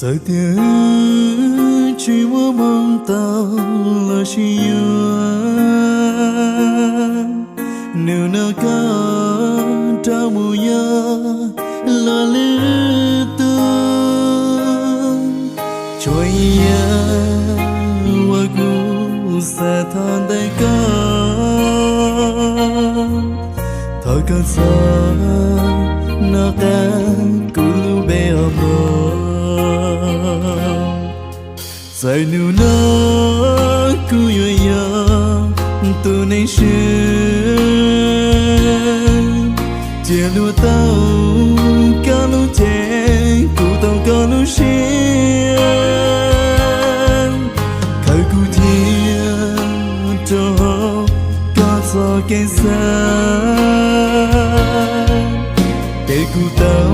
Txawm tias tsis muaj hmoo tau los sis yuav, nug no koj rov mus yos los lwm tus. Tsuas yog uas kuv xav thov ntawm koj, thov koj txhob nco qab kuv lub npe os mog. Txawm hnub no kuv yuav yog tus neeg swb, cia luag tau koj lub cev, kuv tau koj lub siab, khaws kuv thiab rau hauv koj txoj kev xav, ces kuv tau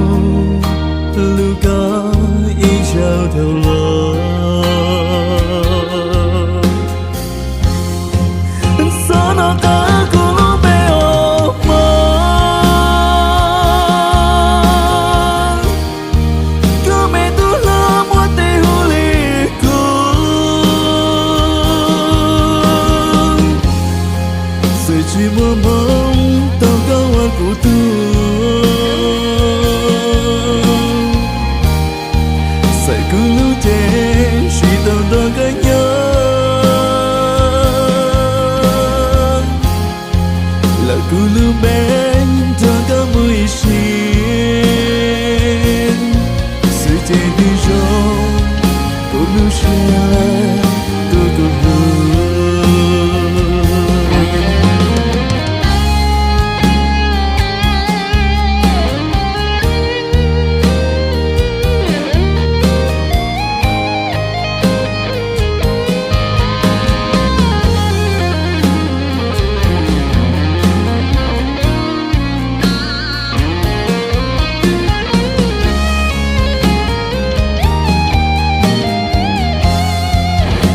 hlub koj ib zaug dhau los. Txhob nco qab kuv lub npe os mog, koj me tub hlob muaj tes hu li kuv. Txawm tsis muaj hmoo tau koj ua kuv tug, txawm kuv lub cev tsis tau nrog koj nyob, lawm kuv lub npe nrog koj mus ib sim. Xwm ces twb zoo, kuv lub siab tus kuv hlub.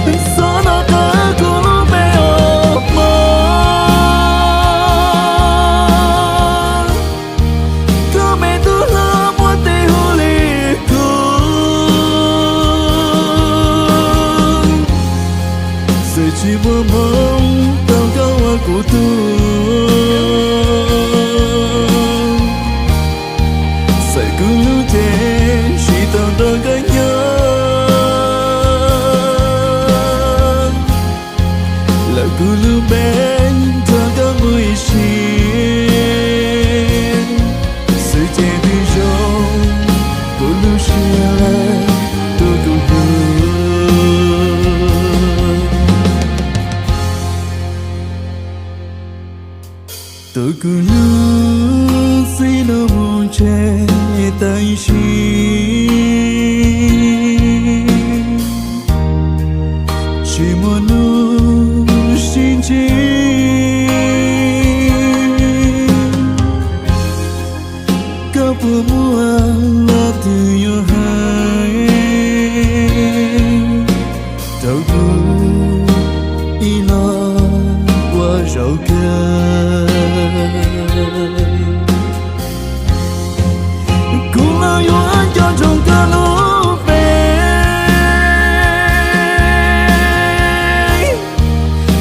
Txhob nco qab kuv lub npe os mog, koj me tub hlob muaj tes hu li kuv. Txawm tsis muaj hmoo tau koj ua kuv tug, txawm kuv lub cev tsis tau nrog koj nyob, lawm kuv lub npe nrog koj mus ib sim. Xwm ces twb zoo, kuv lub siab tus kuv hlub. Tus kuv hlub, txij no mus tseg tam sim, tsis muaj hnub sib ntsib. Koj puas muaj lo twg yuav hais rau kuv ib lo ua zaum kawg? Kuv los yuav nco ntsoov koj lub npe,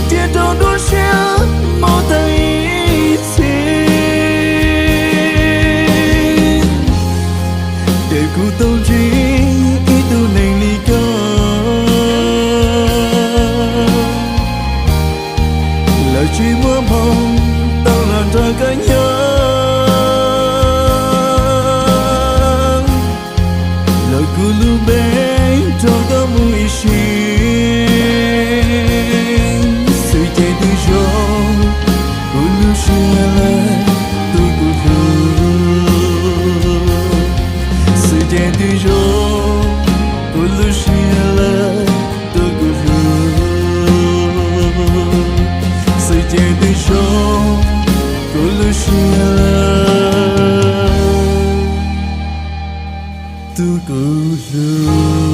cia rau nruab siab mob tag ib txhis. Ces kuv tau ntsib ib tug neeg li koj, lawv tsis muaj hmoo tau los nrog koj nyob, lawm kuv lub npe nrog koj mus ib sim. Xwm ces twb zoo, kuv lub siab lawm tus kuv hlub. Xwm ces twb zoo, kuv lub siab lawm tus kuv hlub. Xwm ces twb zoo, kuv lub siab lawm tus kuv hlub.